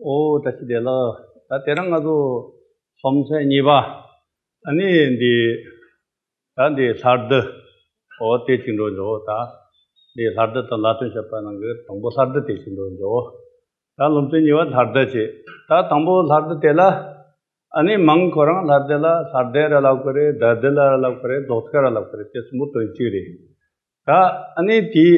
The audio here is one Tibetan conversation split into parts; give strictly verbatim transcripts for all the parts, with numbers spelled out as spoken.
ཨོ་བཀྲ་ཤིས་བདེ་ལེགས། ད་དེ་རིང་ང་ཚོ་སློབ་ཚན་གཉིས་པ། ཨ་ནི་འདི། ད་འདི་ལྷ་སྡེ། ཨོ་དེ་གཅིག་འགྲོ་འཇོག་ད་འདི་ལྷ་སྡེ་དང་ལྷ་སྟོན་བཤད་པ་ནང་གི་དང་པོ་ལྷ་སྡེ་དེ་གཅིག་འགྲོ་འཇོག་ད་སློབ་ཚན་གཉིས་པ་ལྷ་སྡེ་བྱས། ད་དང་པོ་ལྷ་སྡེ་དེ་ལ། ཨ་ནི་མིང་ཁོ་རང་ལྷ་སྡེ་ལ་ལྷ་སྡེ་ར་ལབ་ཀྱི་རེད། ལྡ་སྡེ་ལ་ར་ལབ་ཀྱི་རེད། རྫོགས་ཚིག་ར་ལབ་ཀྱི་རེད། དེ་གསུམ་པོ་དོན་གཅིག་རེད། ད་ཨ་ནི་དེ།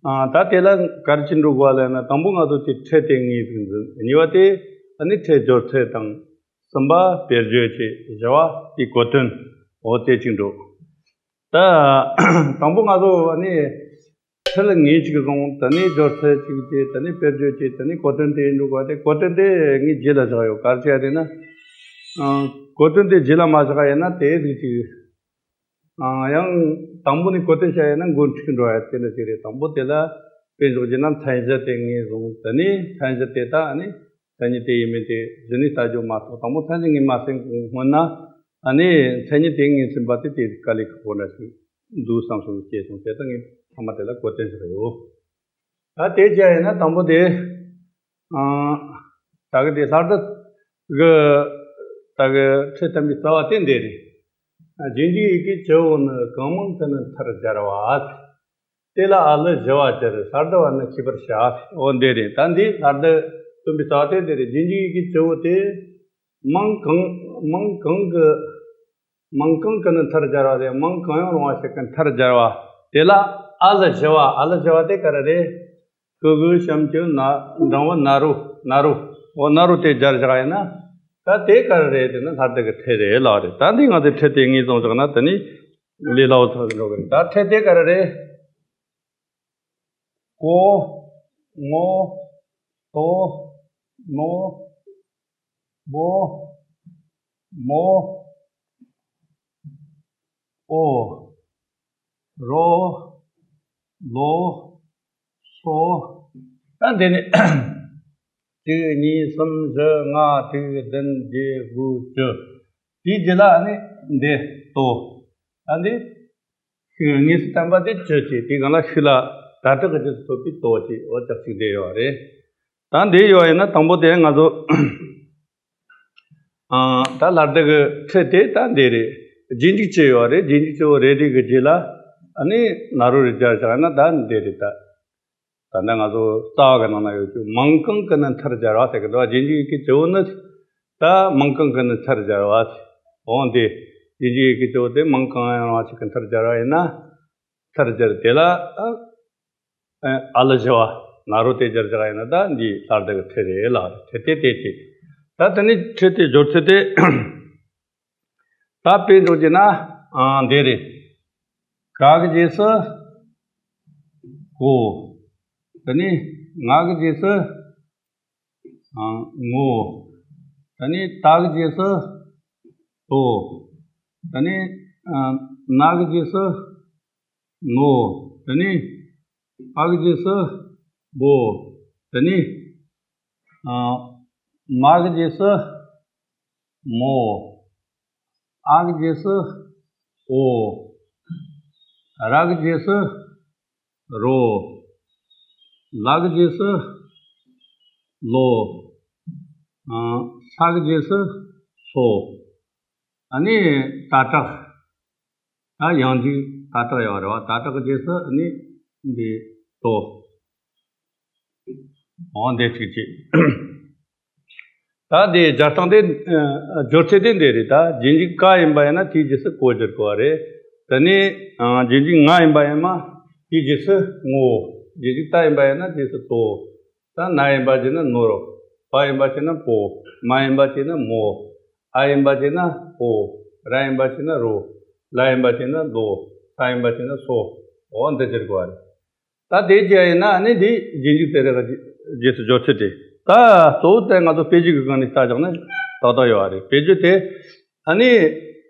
ཨ། ད་དེ་ལ་ག་རེ་བྱེད་འགྲོ་དགོས་ལབ་ན། དང་པོ་ང་ཚོ་དེ་ཕྲད་དེ་ངེས་ཟིན་ཟིན། གཉིས་པ་དེ་ཨ་ནི་ཕྲད་སྦྱོར་ཚད་དང་། གསུམ་པ་དཔེར་བརྗོད་བྱེད། བཞི་པ་དེ་གོ་དོན། འོ་དེ་གཅིག་འགྲོ། ད་དང་པོ་ང་ཚོ་ཨ་ནི་ཕྲད་ངེས་གཅིག་བཟུང་། དེ་ནས་སྦྱོར་ཚད་གཅིག་བྱས། དེ་ནས་དཔེར་བརྗོད་བྱས། དེ་ནས་གོ་དོན་དེ་འགྲོ་དགོས། དེ་གོ་དོན་དེ་ངས་རྗེས་ལ་བཞག་ཡོད། ག་རེ་བྱས་དེ་ན། ཨ། གོ་དོན་དེ་རྗེས་ལ་མ་བཞག་ཡིན་ན་དེ་ཟིག་ཅིག་ཨང་། ཡང་དང་པོ་ནས་གོ་དོན་བཤད་ཡིན་ན་འགོ་འཁྲུག་འགྲོ་ཡ་དེ་འདྲ་ཞིག་རེད། དང་པོ་དེ་ལ་དཔེ་འཇོག་རྒྱུ་ན་མཚན་གཞི་དེ་ངེས་བཟུང་། དེ་ནས་མཚན་གཞི་དེ་དག་ནི་མཚན་ཉིད་དེ་ཡིན་མིན་དེ་གཞི་ནས་ལྟ་རྒྱུ་མ་གཏོགས། དང་པོ་མཚན་གཞི་ངེས་མ་ཟིན་སྔོན་ན་ཨ་ནི་མཚན་ཉིད་དེ་ངེས་ཟིན་པ་དེ་དེ་དཀའ་ལས་ཁག་པོ་འདྲ་ཞིག་འདུག་བསམ་སོང་། སྐྱེས་སོང་། དེ་ལྟར་ངས་ཐ་མ་དེ་ལ་གོ་དོན་ཞིག་ཡོད། ད་དེ་བྱས་ཡིན་ན་དང་པོ་དེ། ཨ། ད་གི་དེ་ལྷ་སྡེ་གི་ད་གི་ཕྲད་བསྟན་པའི་རྩ་བ་དེ་འདི་རེད། རྗེས་འཇུག་ཡི་གེ་བཅུ་བོ་ནི། གང་མང་ཀུན་ནི་མཐར་སྦྱར་བ། དེ་ལ་ཨ་ལི་བཞི་པ་སྦྱར། ལྷ་སྡེ་བ་ནི་ཤེས་པར་བྱ། འོ་འདི་རེད། ད་འདི་ལྷ་སྡེ་སྟོན་པའི་རྩ་བ་དེ་འདི་རེད། རྗེས་འཇུག་ཡི་གེ་བཅུ་བོ་དེ། མང་གང་མང་གང་གི་མང་གང་ཀུན་ནི་མཐར་སྦྱར་བ་དེ། མང་གང་ཡང་རུང་བ་ཞིག་གི་མཐར་སྦྱར་བ། དེ་ལ་ཨ་ལི་བཞི་པ། ཨ་ལི་བཞི་པ་དེ་ག་རེ་རེད། གི་གུ་ཞབས་ཀྱུ་ན། འགྲེང་བུ་ན་རོ། ན་རོ། འོ་ན་རོ་དེ་སྦྱར་བཞག་ཡིན་ན། ད་དེ་ག་རེ་རེད་དེ་ན་ལྷ་སྡེ་གི་ཕྲད་རེད་ལབ་རེད། ད་འདི་ང་ཚོས་ཕྲད་དེ་ངེས་བཟུང་བཞག་ན་དེ་ནི་ལས་སླ་བོ་ཆགས་འགྲོ་གི་རེད། ད་ཕྲད་དེ་ག་རེ་རེད། གོ། ངོ། དོ། ནོ། བོ། མོ། ཨོ། རོ། ལོ། སོ། ད་འདི་ནི་གཅིག་གཉིས་གསུམ་བཞི་ལྔ་དྲུག་བདུན་བརྒྱད་དགུ་བཅུ། དེའི་རྗེས་ལ་ནི་འདི་དོ། ད་འདི་ཤིག་དངོས་སུ་བསྟན་པ་དེ་བཅུ་བྱས། དེའི་སྒང་ལ་ཤིག་ལ་ད་དྲག་གི་རྗེས་སུ་ཐོབ་པའི་དོ་བྱས། འོ་ཅག་ཅིག་འདི་ཡོད་རེད། ད་འདི་ཡོད་ཡིན་ན་དང་པོ་དེ་ང་ཚོ། ཨ། ད་ལྷ་སྡེ་གི་ཕྲད་དེ་ད་འདི་རེད། རྗེས་འཇུག་བཅུ་ཡོད་རེད། རྗེས་འཇུག་བཅུ་བོ་རེ་རེ་གི་རྗེས་ལ་ཨ་ནི་ན་རོ་རེ་སྦྱར་བཞག་ན་ད་འདི་རེད། ད་ད་ནི་ང་ཚོ་རྩ་བ་གི་ནང་ན་ཡོད་རྒྱུ་མང་གང་ཀུན་ནི་མཐར་སྦྱར་བ་ཟེར་གི་འདུག་རྗེས་འཇུག་ཡི་གེ་བཅུ་བོ་ནི་ད་མང་གང་ཀུན་ནི་མཐར་སྦྱར་བ་ཟེར། འོ་འདི་རྗེས་འཇུག་ཡི་གེ་བཅུ་བོ་དེ་མང་གང་ཡང་རུང་བ་ཞིག་གི་མཐར་སྦྱར་བ་ཡིན་ན། མཐར་སྦྱར། དེ་ལ་ཨ་ལི་བཞི་པ་ན་རོ་དེ་སྦྱར་བཞག་ཡིན་ན་ད་འདི་ལྷ་སྡེ་གི་ཕྲད་རེད་ལབ་རེད། ཕྲད་དེ་དེ་བྱས། ད་དེ་ནི་ཕྲད་དེ་སྦྱོར་ཚུལ་དེ། ད་དཔེ་འཇོག་རྒྱུ་ན། ཨ། འདི་རེད། ག་གི་རྗེས་སུ་གོ། དེ་ནས་ང་གི་རྗེས་སུ། ཨ། ངོ། དེ་ནས་ད་གི་རྗེས་སུ་དོ། དེ་ནས། ཨ། ན་གི་རྗེས་སུ་ནོ། དེ་ནས་པ་གི་རྗེས་སུ་བོ། དེ་ནས་ཨ། མ་གི་རྗེས་སུ་མོ། ཨ་གི་རྗེས་སུ་འོ། ར་གི་རྗེས་སུ་རོ། ལ་གི་རྗེས་སུ་ལོ། ཨ། ས་གི་རྗེས་སུ་སོ། ཨ་ནི་ད་དྲག་ད་ཡང་འཇིག་ད་དྲག་ཡོད་རེད་བ། ད་དྲག་གི་རྗེས་སུ་ཨ་ནི་འདི་དོ། འོ་འདི་གཅིག་བྱས། ད་འདི་སྦྱར་སྟངས་དེ། ཨ། སྦྱོར་ཚུལ་དེ་འདི་རེད། ད་རྗེས་འཇུག་ག་ཡིན་པ་ཡིན་ན་དེའི་རྗེས་སུ་གོ་སྦྱར་དགོས་པ་རེད། དེ་ནས། ཨ། རྗེས་འཇུག་ང་ཡིན་པ་ཡིན་ན་དེའི་རྗེས་སུ་ངོ། རྗེས་འཇུག་ད་ཡིན་པ་ཡིན་ན་རྗེས་སུ་དོ། ད་ན་ཡིན་པ་བྱས་ན་ནོ། པ་ཡིན་པ་བྱས་ན་པོ། མ་ཡིན་པ་བྱས་ན་མོ། ཨ་ཡིན་པ་བྱས་ན་ཨོ། ར་ཡིན་པ་བྱས་ན་རོ། ལ་ཡིན་པ་བྱས་ན་ལོ། ས་ཡིན་པ་བྱས་ན་སོ། འོ་འདི་སྦྱར་དགོས་པ་རེད། ད་དེ་བྱས་ཡིན་ན་ཨ་ནི་འདི་རྗེས་འཇུག་དེ་རེད། རྗེས་སུ་སྦྱོར་ཚུལ་དེ། ད་གཙོ་བོ་དེ་ང་ཚོ་དཔེ་བརྗོད་ཀྱི་སྒང་ནས་ལྟ་བཞག་ན་ཏག་ཏག་ཡོད་པ་རེད། དཔེ་བརྗོད་དེ་ཨ་ནི་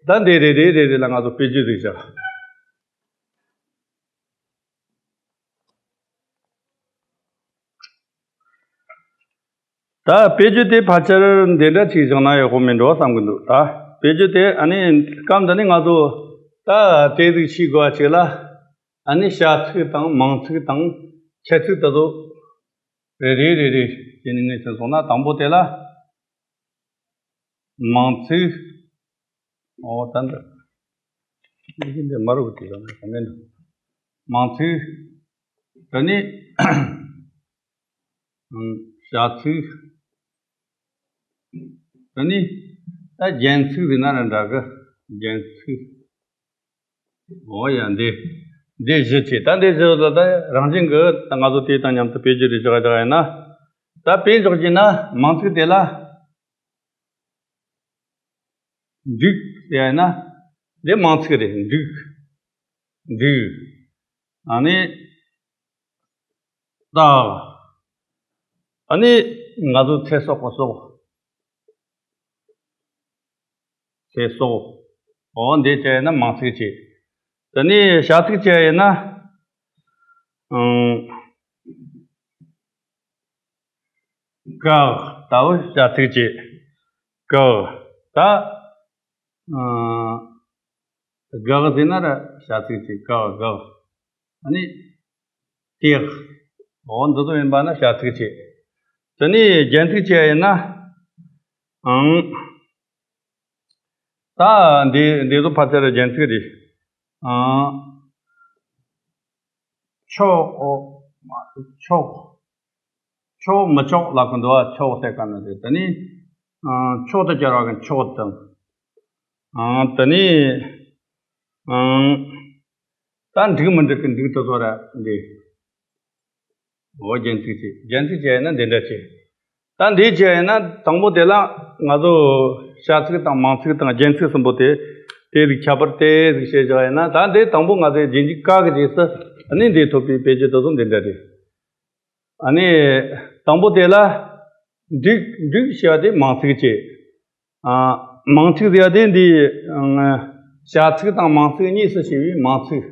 ད་འདི་རེ་རེ་རེ་རེ་ལ་ང་ཚོ་དཔེ་བརྗོད་ཟིག་བཞག་ད་དཔེ་བརྗོད་དེ་ཕལ་ཆེར་འདི་འདྲ་ཅིག་བཞག་ན་ཡག་པོ་མིན་འགྲོ་བསམ་གྱི་འདུག་ད་དཔེ་བརྗོད་དེ་ཨ་ནི་སྐབས་འདི་ནས་ང་ཚོ་ད་དེ་ཟིག་ཤེས་དགོས་པ་ཅིག་ལ། ཨ་ནི་བྱ་ཚིག་དང་མིང་ཚིག་དང་ཁྱད་ཚིག་དེ་ཚོ། རེ་རེ་རེ་རེ་བྱས་ནས་ངས་ཕྱིན་སོང་ན། དང་པོ་དེ་ལ་མིང་ཚིག་འོ་ད་འདི་འདི་འདི་མ་རུ་དེ་ཡང་མེད་འདུག་མིང་ཚིག་དེ་ནས་བྱ་ཚིག་དེ་ནས་ད་རྒྱན་ཚིག་རེད་ན་ར་འདྲ་གི། རྒྱན་ཚིག་འོ་ཡ་འདི་འདི་བཞི་བྱས། ད་འདི་བཞི་ལ་ད་རང་བཞིན་གི་ད་ང་ཚོ་དེ་དང་མཉམ་དུ་དཔེ་བརྗོད་རེ་བཞག་བཞག་ཡིན་ན། ད་དཔེ་འཇོག་རྒྱུ་ན་མིང་ཚིག་དེ་ལ་འབྲུག་ཟེར་ཡ་ཡིན་ན་འདི་མིང་ཚིག་རེད། འབྲུག་འབྲུག་ཨ་ནི་སྟག་ཨ་ནི་ང་ཚོ་ཚེ་སྲོག་གི་སྲོག་ཚེ་སྲོག་འོ་འདི་བྱས་ཡིན་ན་མིང་ཚིག་བྱས། དེ་ནས་བྱ་ཚིག་བྱས་ཡིན་ན། ཨང་། བཀག་ད་བོ་བྱ་ཚིག་བྱས། བཀག་ད། ཨང་། བཀག་ཟེར་ན་ར་བྱ་ཚིག་བྱས། བཀག་བཀག་ཨ་ནི། སྟེགས། འོ་འདི་ཚོ་ཡིན་པ་ན་བྱ་ཚིག་བྱས། དེ་ནས་རྒྱན་ཚིག་བྱས་ཡིན་ན། ཨང་། ད་འདི་འདི་ཚོ་ཕལ་ཆེར་རྒྱན་ཚིག་རེད། ཨང་། ཆོག་འོ། ཆོག་ཆོག་མི་ཆོག་ལབ་གི་འདུག་བ། ཆོག་ཟེར་ག་ན་རེད། དེ་ནས་ཨང་། མཆོག་ཏུ་གྱུར་བ་གི་མཆོག་དང་། ཨང་། དེ་ནས་ཨང་། ད་འགྲིག་མི་འགྲིག་གི་འགྲིག་ཏུ་ཚོ་ར་འདི། འོ་རྒྱན་ཚིག་བྱས། རྒྱན་ཚིག་བྱས་ཡིན་ན་འདི་འདྲ་བྱས། ད་འདི་བྱས་ཡིན་ན་དང་པོ་དེ་ལ་ང་ཚོ་བྱ་ཚིག་དང་མིང་ཚིག་དང་རྒྱན་ཚིག་གསུམ་པོ་དེ་དེ་རིགས་ཁྱད་པར་དེ་རིགས་བཤད་བཞག་ཡིན་ན། ད་འདི་དང་པོ་ང་ཚོས་རྒྱན་གྱི་ཀ་གི་རྗེས་སུ་ཨ་ནི་འདི་ཐོབ་པའི་དཔེ་བརྗོད་དེ་ཚོ་འདི་འདྲ་རེད། ཨ་ནི་དང་པོ་དེ་ལ་འབྲུག་འབྲུག་ཞེས་པ་དེ་མིང་ཚིག་བྱས། ཨ། མིང་ཚིག་ཟེར་བ་དེ་འདི། ཨང་། བྱ་ཚིག་དང་མིང་ཚིག་གཉིས་སུ་ཕྱེ་བའི་མིང་ཚིག་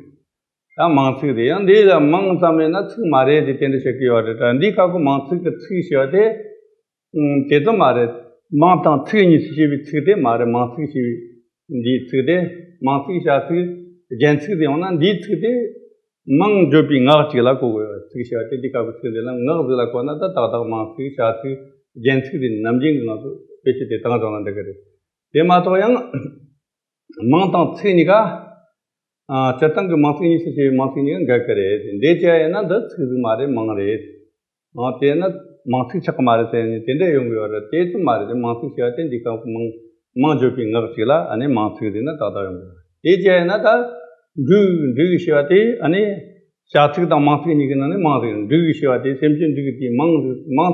ད་མིང་ཚིག་དེ་ཡང་འདི་ལ་མིང་ཙམ་མེད་ན་ཚིག་མ་རེད་དེ་དེ་འདྲ་བཤད་ཀྱི་ཡོད་རེད། ད་འདི་སྐབས་ཀྱི་མིང་ཚིག་གི་ཚིག་ཞེས་པ་དེ། ཨང་། དེ་ཙམ་མ་རེད། མིང་དང་ཚིག་གཉིས་སུ་ཕྱེ་བའི་ཚིག་དེ་མ་རེད། མིང་ཚིག་ཞེས་པའི་འདིའི་ཚིག་དེ། མིང་ཚིག་བྱ་ཚིག་རྒྱན་ཚིག་དེ་ཡང་ན་འདིའི་ཚིག་དེ། མིང་བརྗོད་པའི་ངག་ཅིག་ལ་གོ་དགོས་པ། ཚིག་ཞེས་པ་དེ་འདི་སྐབས་ཀྱི་ཚིག་འདི་ལ་ངག་ཟེར་ལ་གོ་ན་ད་ཏག་ཏག་མིང་ཚིག་བྱ་ཚིག་རྒྱན་ཚིག་དེ་ནམ་རྒྱུན་གྱི་ང་ཚོ་དཔེ་ཆ་དེ་བཏང་བཞག་ན་འགྲིག་གི་རེད། དེ་མ་གཏོགས་ཡང་མིང་དང་ཚིག་གཉིས་ཀ། ཨ། སྤྱིར་བཏང་གི་མིང་ཚིག་གཉིས་སུ་ཕྱེ་བའི་མིང་ཚིག་གཉིས་ཀ་འགལ་གི་རེད། འདི་བྱས་ཡིན་ན་འདི་ཚིག་ཟིག་མ་རེད། མིང་རེད། ཨ། དེས་ན་མིང་ཚིག་ཆགས་ཀྱི་མ་རེད་ཟེར་ནས་དེ་འདྲ་ཡོང་གི་ཡོད་རེད། དེ་ཙམ་མ་རེད། མིང་ཚིག་ཞེས་པ་དེ་འདི་སྐབས་མིང་མིང་བརྗོད་པའི་ངག་ཅིག་ལ་ཨ་ནི་མིང་ཚིག་ཟེར་ན་ཏག་ཏག་ཡོང་གི་རེད། དེ་བྱས་ཡིན་ན་ད་འབྲུག་འབྲུག་ཞེས་པ་དེ་ཨ་ནི་བྱ་ཚིག་དང་མིང་ཚིག་གཉིས་ཀྱི་ནང་ནས་མིང་ཟིག་འབྲུག་ཞེས་པ་དེ་སེམས་ཅན་འབྲུག་གི་དེའི་མིང་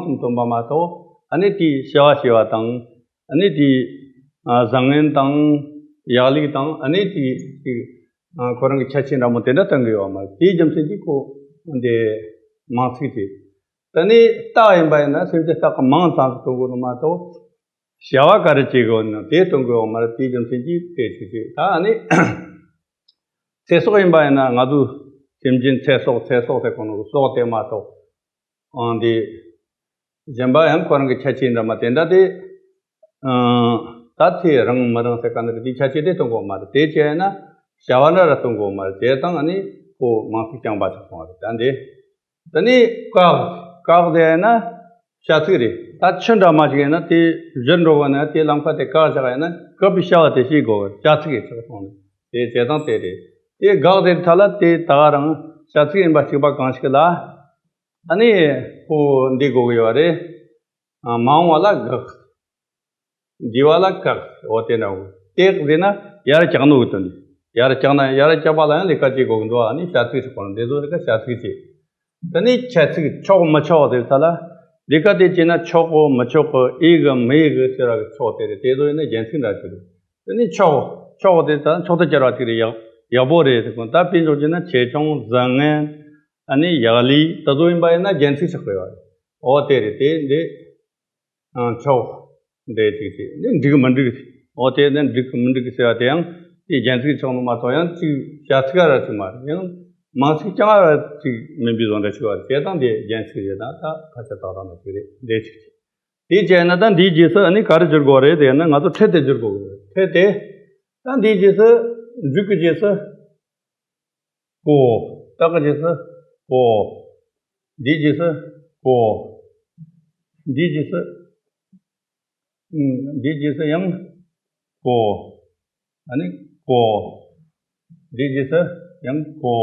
ཙམ་སྟོན་པ་མ་གཏོགས། ཨ་ནི་དེའི་བྱ་བ་བྱས་པ་དང་། ཨ་ནི་དེའི་ཨ་བཟང་ངན་དང་ཡག་ལེགས་དང་། ཨ་ནི་དེའི་ཅིག་ཨ་ཁོ་རང་གི་ཁྱད་ཆོས་འདྲ་མོ་དེ་འདྲ་སྟོན་གི་ཡོད་མ་རེད། དེའི་རྒྱུ་མཚན་གྱིས་ཁོ་འདི་མིང་ཚིག་བྱས། ད་ནི་སྟག་ཡིན་པ་ཡིན་ན་སེམས་ཅན་སྟག་གི་མིང་ཙམ་ཞིག་སྟོན་དགོས་ནི་མ་གཏོགས། བྱ་བ་ག་རེ་བྱེད་དགོས་ནི་དེ་སྟོན་དགོས་ཡོད་མ་རེད། དེའི་རྒྱུ་མཚན་གྱིས་དེ་ཅིག་བྱས། ད་ཨ་ནི་ཚེ་སྲོག་ཡིན་པ་ཡིན་ན་ང་ཚོའི་སེམས་ཅན་ཚེ་སྲོག་ཚེ་སྲོག་ཟེར་གོ་ནོ་གི་སྲོག་དེ་མ་གཏོགས། ཨང་དེ། གཞན་པ་ཡང་ཁོ་རང་གི་ཁྱད་ཆོས་འདྲ་མ་དེ་འདྲ་དེ། ཨང་། ད་ཚེ་རིང་མི་རིང་ཟེར་ག་འདྲ་དེའི་ཁྱད་ཆོས་དེ་སྟོན་དགོས་མ་རེད། དེ་བྱས་ན་བྱ་བ་འདྲ་ར་སྟོན་དགོས་མ་རེད། དེ་དང་ཨ་ནི་ཁོ་མིང་ཚིག་རྐྱང་པ་ཅིག་སོང་བ་རེད། ད་འདི། དེ་ནས་བཀག་བཀག་དེ་ཡིན་ན་བྱ་ཚིག་རེད། ད་ཆུ་འདྲ་མ་ཞིག་ཡིན་ན་དེ་བཞུར་འགྲོ་གི་ན་དེ་ལམ་ཁ་དེ་བཀག་བཞག་ཡིན་ན་བཀག་པའི་བྱ་བ་དེ་བྱེད་དགོས་པ་བྱ་ཚིག་ཡིན་ཆོག་སོང་ནས། དེ་བྱེད་སྟངས་དེ་རེད། དེ་བཀག་དེ་ཐ་ལ་དེ་ད་ག་རང་བྱ་ཚིག་ཡིན་པ་གཅིག་པ་གང་ཞིག་ལ། ཨ་ནི་ཁོ་འདི་དགོས་ཀྱི་ཡོད་རེད། ཨ། མ་འོངས་པ་ལ་བཀག་འདས་པ་ལ་བཀག་འོ་དེ་འདྲ་བོ། སྟེགས་ཟེར་ན་ཡར་བཀྱག་ནོ་གི་དོན་རེད། ཡར་བཀྱག་ན་ཡར་བཀྱག་པ་ལ་ཡང་ལས་ཀ་བྱེད་དགོས་ཀྱི་འདུག་ཨ་ནི་བྱ་ཚིག་ཞིག་གོ་ན་འདི་ཚོ་ལས་ཀ་བྱ་ཚིག་བྱེད། དེ་ནས་ཁྱད་ཚིག་ཆོག་མི་ཆོག་ཟེར་ས་ལ། ལས་ཀ་དེ་བྱེད་ན་ཆོག་གོ་མི་ཆོག་གོ་ཨེ་གི་མི་ཨེ་གི་ཟེར་བ་གི་ཆོག་དེ་རེད། དེ་ཚོ་ཡིན་ན་རྒྱན་ཚིག་འདྲ་ཞིག་རེད། དེ་ནས་ཆོག་ཆོག་དེ་ད་མཆོག་ཏུ་གྱུར་པ་ཅིག་རེད། ཡག་ཡག་པོ་རེད་ཟེར་གོ་ད་དཔེ་འཇོག་བྱས་ན་ཆེ་ཆུང་བཟང་ངན། ཨ་ནི་ཡག་ལེགས་དེ་ཚོ་ཡིན་པ་ཡིན་ན་རྒྱན་ཚིག་ཆགས་པའི་བར། འོ་དེ་རེད། དེ་འདི། ཨང་། ཆོག་འདྲ་ཅིག་ཅིག་འདི་འགྲིག་མི་འགྲིག་འོ་དེ་ནི་འགྲིག་མི་འགྲིག་ཟེར་བ་དེ་ཡང་དེ་རྒྱན་ཚིག་ཆགས་ནོ་མ་གཏོགས་ཡང་ཅིག་བྱ་ཚིག་ག་ར་ཅིག་མ་རེད། ཡང་མིང་ཚིག་རྐྱང་ག་ར་ཅིག་མིན་པའི་བཟོ་འདྲ་ཞིག་བ་རེད། དེ་དང་དེ་རྒྱན་ཚིག་རེད། ད་ད་ཕལ་ཆེར་ཏག་ཏག་འདྲ་ཅིག་རེད། འདྲ་ཅིག་ཅིག་དེ་བྱས་ན་ད་འདིའི་རྗེས་སུ་ཨ་ནི་ག་རེ་སྦྱོར་དགོས་རེད་ཟེར་ན་ང་ཚོ་ཁྲེལ་དེ་སྦྱོར་དགོས་རེད། ཁྲེལ་དེ། ད་འདིའི་རྗེས་སུ་འབྲུག་གི་རྗེས་སུ། གོ། སྟག་གི་རྗེས་སུ་གོ། འདིའི་རྗེས་སུ་གོ། འདིའི་རྗེས་སུ། ཨུམ། འདིའི་རྗེས་སུ་ཡང་གོ། ཨ་ནི་གོ། འདིའི་རྗེས་སུ་ཡང་གོ།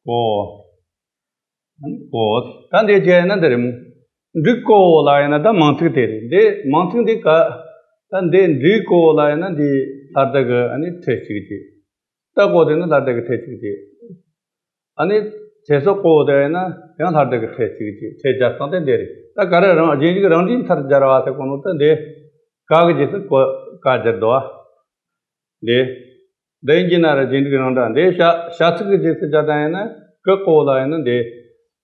གོ། ཨ་ནི་གོ། ད་འདི་བྱས་ན་འདི་རེད་མོ། འབྲི་གོ་ལ་ཡིན་ན་ད་མང་ཚིག་དེ་རེད། འདི་མང་ཚིག་འདི་ག་ད་འདི་འབྲི་གོ་ལ་ཡིན་ན་འདི་ལྷ་སྡེ་གི་ཨ་ནི་ཕྲད་གཅིག་གཅིག་ད་གོ་དེ་ནི་ལྷ་སྡེ་གི་ཕྲད་གཅིག་གཅིག་ཨ་ནི་ཚེ་སྲོག་གོ་དེ་ཡིན་ན་ཡང་ལྷ་སྡེ་གི་ཕྲད་གཅིག་གཅིག་ཕྲད་སྦྱར་སྟངས་དེ་འདི་རེད། ད་ག་རེ་རང་རྗེས་འཇུག་རང་འགྲེལ་མཐར་སྦྱར་བ་ཟེར་གོ་ནོ་ད་འདི་ག་གི་རྗེས་སུ་གོ་ག་སྦྱར་དོ། འདི། འདི་ཡིན་གྱི་ན་ར་རྗེས་འཇུག་རང་འདྲ། འདི་བྱ་བྱ་ཚིག་གི་རྗེས་སུ་སྦྱར་སྟངས་ཡིན་ན་ཀི་གོ་ལ་ཡིན་ན་འདི་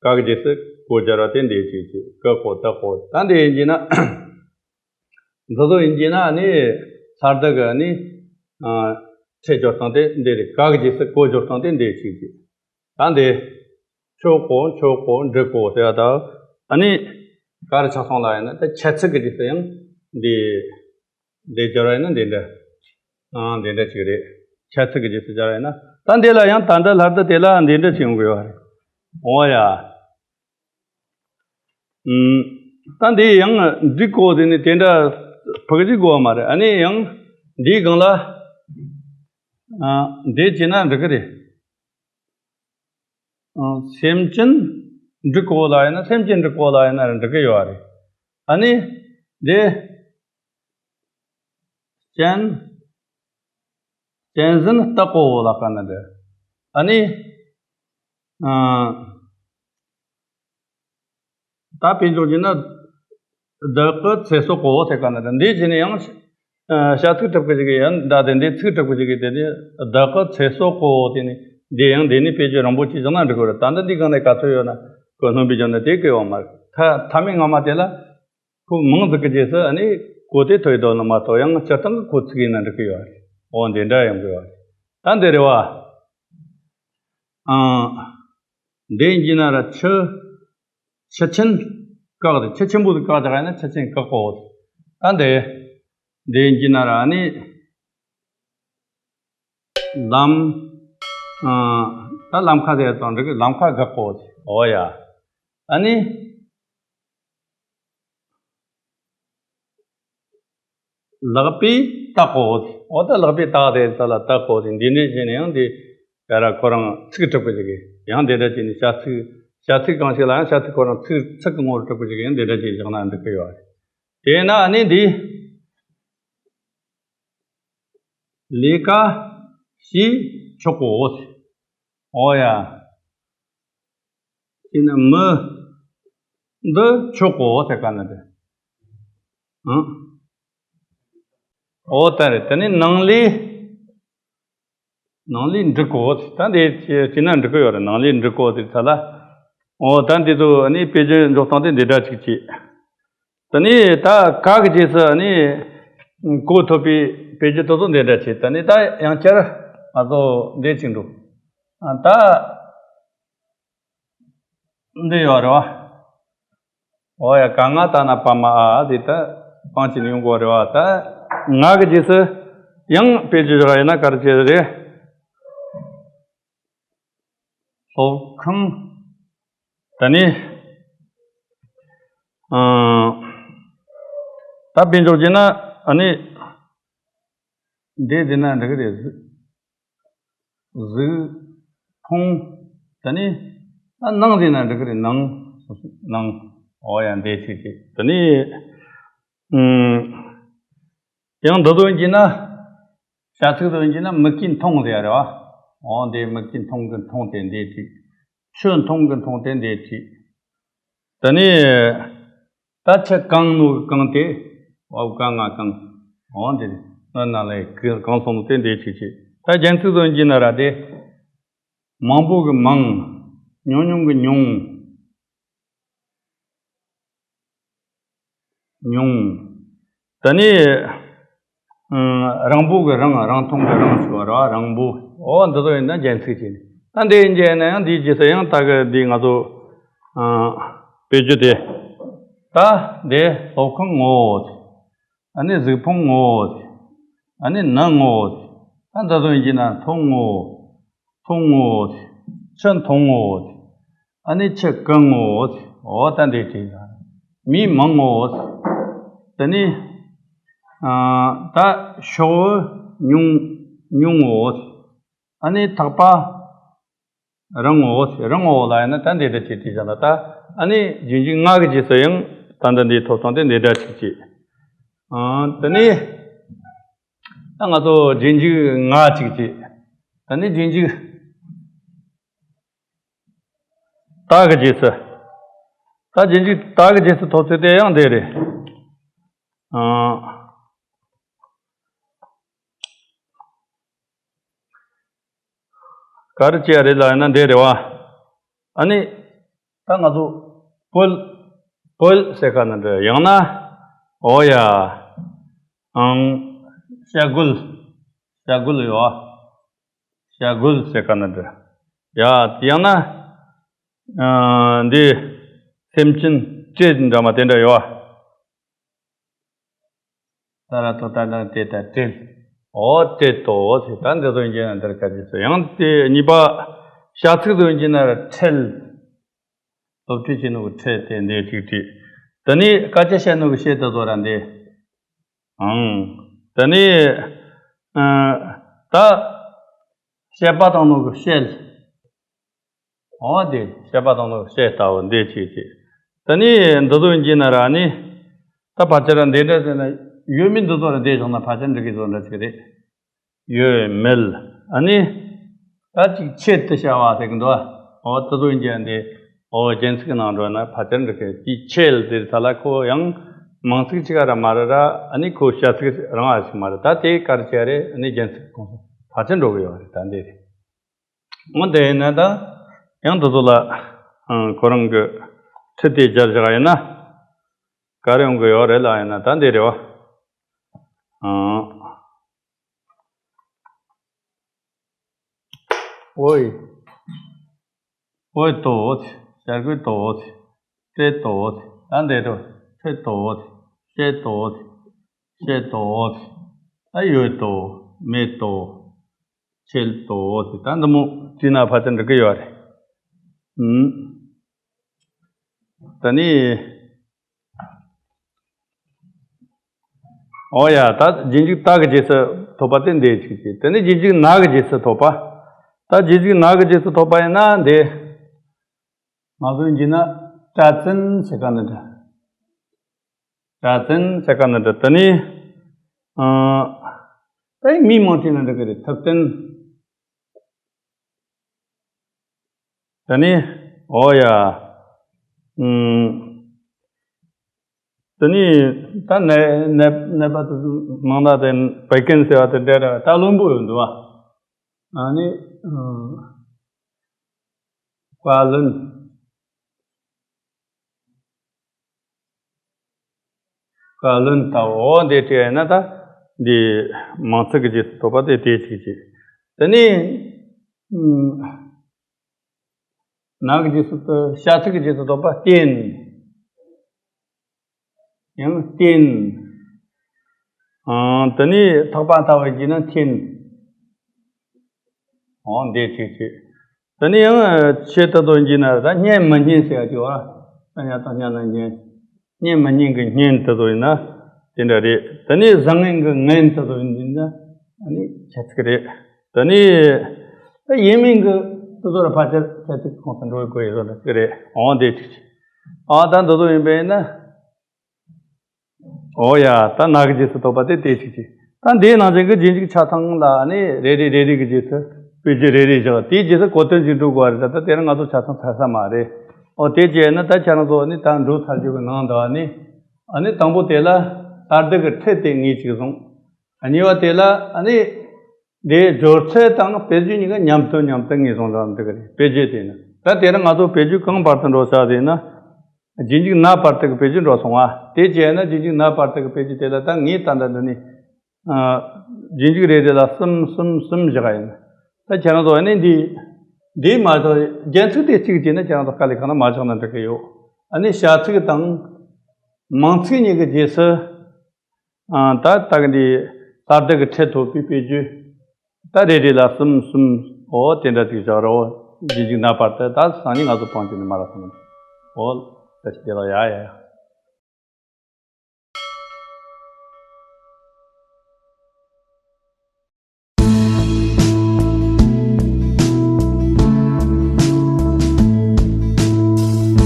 ག་གི་རྗེས་སུ་གོ་སྦྱར་བ་དེ་འདི་བྱེད་ཀྱི་ཀི་གོ་ཏི་གོ། ད་འདི་ཡིན་གྱི་ན། འདི་ཚོ་ཡིན་གྱི་ན་ནི་ལྷ་སྡེ་གི་ནི་ཨ་ཕྲད་སྦྱོར་སྟངས་དེ་འདི་རེད། ག་གི་རྗེས་སུ་གོ་སྦྱོར་སྟངས་དེ་འདི་བྱེད་ཀྱི། ད་འདི་ཆོ་གོ་མཆོ་གོ་འབྲི་གོ་ཟེར་བ་དང་ཨ་ནི་ག་རེ་ཆགས་སོང་ལ་ཡིན་ན་ད་ཁྱད་ཚིག་གི་རྗེས་སུ་ཡང་འདི། འདི་སྦྱར་བ་ཡིན་ན་འདི་འདྲ། ཨང་འདི་འདྲ་ཅིག་རེད། ཁྱད་ཚིག་གི་རྗེས་སུ་སྦྱར་བ་ཡིན་ན། ད་འདི་ལ་ཡང་ད་འདི་ལྷ་སྡེ་དེ་ལ་འདི་འདྲ་ཅིག་ཡོང་གི་ཡོད་རེད། འོ་ཡ། ཨུམ། ད་འདི་ཡང་འབྲི་གོ་དེ་ནི་དེ་འདྲ་ཕུག་ཅིག་དགོས་པ་མ་རེད། ཨ་ནི་ཡང་འདིའི་སྒང་ལ། ཨ་འདི་བྱས་ན་འགྲིག་གི་རེད། ཨ་སེམས་ཅན་འབྲི་གོ་ལ་ཡིན་ན་སེམས་ཅན་འབྲི་གོ་ལ་ཡིན་ན་འགྲིག་གི་ཡོད་རེད། ཨ་ནི་འདི་གཅན་གཅན་གཟན་ལྟ་གོ་ལ་ག་ན་འདི་ཨ་ནི་ཨ། ད་དཔེ་འཇོག་བྱས་ན། བདག་གི་ཚེ་སྲོག་གོ་ཟེར་ག་ན་ད་འདི་བྱས་ནས་ཡང་། ཨ་བྱ་ཚིག་གྲུབ་ཀྱི་ཞིག་གི་ཡང་ད་དེ་འདི་ཚིག་གྲུབ་ཀྱི་ཞིག་གི་དེ་ནི་བདག་གི་ཚེ་སྲོག་གོ་དེ་ནི་འདི་ཡང་འདི་ནི་དཔེ་བརྗོད་རིང་པོ་ཅིག་བཞག་ན་འགྲིག་གི་རེད། ད་འདི་འདི་གང་ནས་ག་ཚོད་ཡོད་ན་གོ་སྣོན་པའི་བརྗོད་ན་དེ་གི་ཡོད་མ་རེད། ཐ་ཐ་མའི་སྔ་མ་དེ་ལ་ཁོ་མིང་ཟིག་གི་རྗེས་སུ་ཨ་ནི་གོ་དེ་ཐོན་འདུག་ནི་མ་གཏོགས་ཡང་སྤྱིར་བཏང་གི་གོ་ཚིག་ཡིན་ན་འགྲིག་གི་ཡོད་རེད། འོ་འདི་འདྲ་ཡོང་གི་ཡོད་རེད། ད་འདི་རེད་བ། ཨང་། འདི་ཡིན་གྱི་ན་ར་ཆུ། ཆུ་ཆེན་བཀག་དེ་ཆུ་ཆེན་པོ་དེ་བཀག་བྱ་ག་ཡིན་ན་ཆུ་ཆེན་བཀག་གོ། ད་འདི། འདི་ཡིན་གྱི་ན་ར་ནི། ལམ། ཨ་ད་ལམ་ཁ་དེ་དང་འགྲིག་གི་ལམ་ཁ་བཀག་གོ། འོ་ཡ། ཨ་ནི། ལག་པས་བཏགས་གོ། འོ་ད་ལག་པས་བཏགས་དེ་ཚ་ལ་བཏགས་གོ་དེ་འདི་འདྲའི་བྱས་ནས་ཡང་དེ་ཡ་ར་ཁོ་རང་ཚིག་གྲུབ་པ་ཞིག་གིས་ཡང་དེ་འདྲ་བྱས་ནས་བྱ་ཚིག་བྱ་ཚིག་གང་ཞིག་ལ་ཡང་བྱ་ཚིག་ཁོ་རང་ཚིག་ཚིག་གི་ངོ་བོར་གྲུབ་པ་ཞིག་གིས་ཡང་དེ་འདྲ་བྱས་བཞག་ན་འགྲིག་གི་ཡོད་རེད། དེས་ན་ཨ་ནི་འདི་ལས་ཀ་བྱེད་ཆོག་གོ། འོ་ཡ། དེ་ནི་མི་འདི་ཆོག་གོ་ཟེར་ག་ན་དེ། ཨང་། འོ་ད་རེད། དེ་ནི་ནང་ལས་ནང་ལས་འགྲིག་གོ། ད་འདི་བྱས་ན་འགྲིག་གི་ཡོད་རེད། ནང་ལས་འགྲིག་གོ་ཟེར་ཚ་ལ། འོ་ད་འདི་ཚོ་ནི་དཔེ་ཆ་འཇོག་སྟངས་དེ་འདི་འདྲ་ཅིག་བྱེད། དེ་ནི་ད་ག་གི་རྗེས་སུ་ནི་གོ་ཐུབ་པའི་དཔེ་ཆ་དེ་ཚོ་འདི་འདྲ་བྱེད། དེ་ནི་ད་ཡང་བསྐྱར་ང་ཚོ་འདི་ཅིག་འགྲོ། ཨ་ད། འདི་ཡོད་རེད་བ། འོ་ཡ། ག་ང་ད་ན་པ་མ་ཨ་ཟེར་ད་སྤང་བྱས་ནས་ཡོང་དགོས་རེད་བ། ད་ང་གི་རྗེས་སུ་ཡང་དཔེ་བརྗོད་བྱ་ཡིན་ན་ག་རེ་བྱེད་རེད། སློབ་ཁང་། ད་ནི་ཨ་ད་དཔེ་འཇོག་བྱས་ན་ཨ་ནི་འདི་བྱས་ན་འགྲིག་གི་རེད། གཟིགས། མཐོང་། དེ་ནས་ཨ་ནང་ཟེར་ན་འགྲིག་གི་རེད། ནང་། ནང་། འོ་ཡ་འདི་ཚིག་ཅིག་དེ་ནས་ཨུམ། ཡང་འདི་དོན་གྱིས་ན། བྱ་ཚིག་དོན་གྱིས་ན་མིག་གིས་མཐོང་ཟེར་ཡ་རེད་བ། འོ་འདི་མིག་གིས་མཐོང་གི་མཐོང་དེ་འདི་ཚིག་ཆུ་མཐོང་གི་མཐོང་དེ་འདི་ཚིག་དེ་ནས། ད་ཆུ་གང་ནོ་གི་གང་དེ། འོ་ག་ང་གང་། འོ་འདི་ན་ན་ལས་གི་གང་སོང་ནོ་དེ་འདི་ཚིག་ཅིག་ད་རྒྱན་ཚིག་དོན་གྱིས་ན་ར་དེ། མང་པོ་གི་མང་། ཉུང་ཉུང་གི་ཉུང་། ཉུང་། དེ་ནས་ཨ་རིང་པོ་གི་རིང་། རིང་ཐུང་གི་རིང་ཞུ་བ་རེད་བ། རིང་པོ། འོ་འདི་ཚོ་ཡིན་ན་རྒྱན་ཚིག་ཅིག་ད་འདི་ཡིན་རྒྱན་ན་ཡང་འདིའི་རྗེས་སུ་ཡང་ད་གི་འདི་ང་ཚོ་ཨ་དཔེ་བརྗོད་དེ། ད་འདི་སློབ་ཁང་ངོ་། ཨ་ནི་གཟིགས་ཕུང་ངོ་། ཨ་ནི་ནི་ངོ་། ད་འདི་ཚོ་ཡིན་ན་མཐོང་ངོ་། མཐོང་ངོ་། ཆུ་མཐོང་ངོ་། ཨ་ནི་ཆུ་གང་ངོ་། འོ་ད་འདི་བྲིས་ན། མི་མང་ངོ་། དེ་ནས་ཨ་ད་ཤོག་བུ་ཉུང་ཉུང་ངོ་། ཨ་ནི་ཐག་པ་རིང་ངོ་། རིང་ངོ་ལ་ཡིན་ན་ད་འདི་འདྲ་ཅིག་བྲིས་བཞག་ན། ད་ཨ་ནི་རྗེས་འཇུག་ང་གི་རྗེས་སུ་ཡང་ད་འདི་འདིའི་ཐོབ་ཐང་དེ་འདི་འདྲ་ཅིག་བྲིས། ཨ་དེ་ནས་ད་ང་ཚོ་རྗེས་འཇུག་ང་ཅིག་བྲིས། ད་ནི་རྗེས་འཇུག་ད་གི་རྗེས་སུ། ད་རྗེས་འཇུག་ད་གི་རྗེས་སུ་ཐོབ་ཚུལ་དེ་ཡང་འདི་རེད། ཨ། ག་རེ་བྱས་རེད་ལབ་ཡིན་ན་འདི་རེད་བ། ཨ་ནི་ད་ང་ཚོ་བོད་བོད་ཟེར་ག་ན་འདྲ། ཡང་ན་འོ་ཡ། ཨང་། ཤ་རྒོད། ཤ་རྒོད་ཡོད་བ། ཤ་རྒོད་ཟེར་ག་ན་འདྲ། ཡ། ཡང་ན་ཨ་འདི་སེམས་ཅན་བྲེད་འདྲ་མ་དེ་འདྲ་ཡོད་བ། ད་ར་ཏོ་ད་ན་དེ་ད་བྲེད། འོ་བྲེད་དོ་ཟེར། ད་འདི་ཚོ་ཡིན་གྱི་ན་འདིར་ག་རྗེས་སུ། ཡང་དེ་གཉིས་པ་བྱ་ཚིག་ཚོ་ཡིན་གྱི་ན་ཁྲེལ། སློབ་ཁྲིད་བྱེད་ནོ་གི་ཁྲེལ་དེ་འདི་གཅིག་བྲིས། དེ་ནས་སྐད་ཆ་བཤད་ནོ་གི་བཤད་དེ་ཚོ་ར་འདི། ཨང་། དེ་ནས་ཨ་ད་བཤད་པ་བཏང་ནོ་གི་བཤད། འོ་དེ་བཤད་པ་བཏང་ནོ་བཤད་ལྟ་བུ་འདི་གཅིག་བྲིས། དེ་ནས་འདི་ཚོ་ཡིན་གྱི་ན་ར་ནི། ད་ཕལ་ཆེར་འདི་འདྲ་ཟེར་ན་ཡོད་མེད་འདི་ཚོ་ར་འདི་བཞག་ན་ཕལ་ཆེར་འགྲིག་གི་བཟོ་འདྲ་ཅིག་རེད། ཡོད་མེད། ཨ་ནི་ད་ཅིག་ཆེད་དུ་བྱ་བ་ཟེར་གི་འདུག་བ། འོ་དེ་ཚོ་ཡིན་གྱི་འདི། འོ་རྒྱན་ཚིག་ནང་འགྲོ་ན་ཕལ་ཆེར་འགྲིག་གི། དེའི་ཆེད་དེ་ད་ལ་ཁོ་ཡང་མིང་ཚིག་ཅིག་ར་མ་རེད་ར། ཨ་ནི་ཁོ་བྱ་ཚིག་རང་བ་ཞིག་མ་རེད། ད་དེ་ག་རེ་བྱས་རེད། ཨ་ནི་རྒྱན་ཚིག་ཁོངས་སུ་ཕལ་ཆེར་འགྲོ་གི་ཡོད་རེད། ད་འདི་རེད། འོ་དེ་ཡིན་ན་ད་ཡང་དེ་ཚོ་ལ་ཨང་ཁོ་རང་གི་ཁྲིད་དེ་སྦྱར་བཞག་ཡིན་ན་ག་རེ་ཡོང་གི་ཡོད་རེད་ལབ་ཡིན་ན་ད་འདི་རེད་བ། ཨང་། འོ་ཡི། འོ་ཡི་དོ། ཤ་རྒོད་དོ། བྲེད་དོ། ད་འདི་རུ་ཁྲེལ་དོ། བཤད་དོ། བཤད་དོ། ད་ཡོད་དོ། མེད་དོ། ཆེད་དོ། ད་འདི་མོ་བྲིས་ན་ཕལ་ཆེར་འགྲིག་གི་ཡོད་རེད། ཨུམ། ད་ནི། འོ་ཡ། ད་རྗེས་འཇུག་ད་གི་རྗེས་སུ་ཐོབ་པ་དེ་འདི་གཅིག་བྱས། དེ་ནས་རྗེས་འཇུག་ན་གི་རྗེས་སུ་ཐོབ་པ། ད་རྗེས་འཇུག་ན་གི་རྗེས་སུ་ཐོབ་པ་ཡིན་ན་འདི། ང་ཚོ་ཡིན་ན་གྲྭ་བཙུན་ཟེར་ག་ནི་འདྲ། གྲྭ་བཙུན་ཟེར་ག་ནི་འདྲ། དེ་ནས་ཨ་ད་མི་མང་ཆེ་ན་འགྲིག་གི་རེད། ཐུབ་བསྟན། དེ་ནས་འོ་ཡ། ཨུམ། དེ་ནས་ད་ནད་ནད་ནད་པ་དེ་མང་ན་དེ་བད་ཀན་ཟེར་བ་དེ་འདྲ་ར། ད་བླུན་པོ་ཡོད་འདུག་བ། ཨ་ནི་ཨུམ། བཀའ་བློན། བཀའ་བློན་ལྟ་བུ། འོ་འདི་བྲིས་ཡིན་ན་ད་འདི་མིང་ཚིག་གི་རྗེས་སུ་ཐོབ་པ་དེ་དེ་གཅིག་བྱས། དེ་ནས་ཨུམ། ན་གི་རྗེས་སུ་ཐོབ། བྱ་ཚིག་གི་རྗེས་སུ་ཐོབ་པ་བསྟེན། ཡང་བསྟེན། ཨང་། དེ་ནས་ཐག་པ་ལྟ་བུ་བགྱིས་ན་འཐེན། འོ་འདི་གཅིག་བྱས། དེ་ནས་ཡང་ཆེད་དུ་དོན་གྱིས་ན་ད་སྙན་མི་སྙན་ཟེར་ཡ་ཅིག་བ། ད་ཉ་དང་སྙན་ན་སྙན། སྙན་མི་སྙན་གྱི་སྙན་དུ་དོན་ཡིན་ན་དེ་འདྲ་རེད། དེ་ནས་བཟང་ངན་གྱི་ངན་དུ་དོན་ཡིན་ན་ཨ་ནི་བྱ་ཚིག་རེད། དེ་ནས་ད་ཡིན་མིན་གྱི་དུ་དོ་ར་ཕལ་ཆེར་བྱ་ཚིག་ཁོངས་སུ་འགྲོ་དགོས་ཡོད་ཟེར་ན་ཅིག་རེད། འོ་འདི་གཅིག་བྱས། ཨ་ད་དུ་དོན་ཡིན་པ་ཡིན་ན། འོ་ཡ། ད་ན་གི་རྗེས་སུ་ཐོབ་པ་དེ་དེ་གཅིག་བྱས། ད་འདིའི་ནང་བཞིན་གྱི་རྗེས་འཇུག་ཆ་ཚང་ལ་ནི་རེ་རེ་རེ་རེ་གི་རྗེས་སུ་དཔེ་བརྗོད་རེ་རེ་བཞག་དེའི་རྗེས་སུ་གོ་དོན་ཅིག་འགྲོ་དགོས་པ་རེད། ད་ད་དེ་རིང་ང་ཚོ་ཆ་ཚང་ཚར་ས་མ་རེད། འོ་དེ་བྱས་ན་ད་ཁྱེད་རང་ཚོ་ནི་ད་འགྲོ་ཚར་རྒྱུ་གི་ནང་འདུག་ནི། ཨ་ནི་དང་པོ་དེ་ལ་ལྟ་སྡུག་གི་ཁྲིད་དེ་ངས་གཅིག་བཟུང་། གཉིས་པ་དེ་ལ་ཨ་ནི། འདིའི་སྦྱོར་ཚུལ་དང་དཔེ་བརྗོད་གཉིས་ཀ་མཉམ་དུ་མཉམ་དུ་ངེས་བཟུང་ལ་འདུག་གི་རེད། དཔེ་བརྗོད་དེ་ནི་ད་དེ་རིང་ང་ཚོ་དཔེ་བརྗོད་གང་བར་དུ་འགྲོ་ས་དེ་ན། རྗེས་འཇུག་ན་བར་དུ་གི་དཔེ་བརྗོད་འགྲོ་སོང་བ། དེ་བྱས་ན་རྗེས་འཇུག་ན་བར་དུ་གི་དཔེ་བརྗོད་དེ་ལ་ད་ངས་ད་ལྟ་འདི་ནས་ཨ་རྗེས་འཇུག་རེ་རེ་ལ་གསུམ་གསུམ་གསུམ་བཞག་ཡིན། ད་ཁྱེད་རང་ཚོ་ཨ་ནི་འདི་འདི་མ་གཏོགས་རྒྱན་ཚིག་དེ་གཅིག་བྱས་ན་ཁྱེད་རང་ཚོ་དཀའ་ལས་ཁག་ན་མ་ཆགས་ན་འགྲིག་གི་ཡོད། ཨ་ནི་བྱ་ཚིག་དང་མིང་ཚིག་གཉིས་ཀྱི་རྗེས་སུ། ཨ་ད་ལྟ་གི་འདི་ལྟ་སྡུག་གི་ཁྲིད་ཐོབ་པའི་དཔེ་བརྗོད། ད་རེ་རེ་ལ་གསུམ་གསུམ། འོ་དེ་འདྲ་ཅིག་བཞག་རོགས། རྗེས་འཇུག་ན་བར་དུ་ད་སང་ཉིན་ང་ཚོ་གཏོང་རྒྱུ་ནི་མ་ར་སོང་། འོ་ད་ཞིག་དེ་ལ་ཡ་ཡ་ཡ།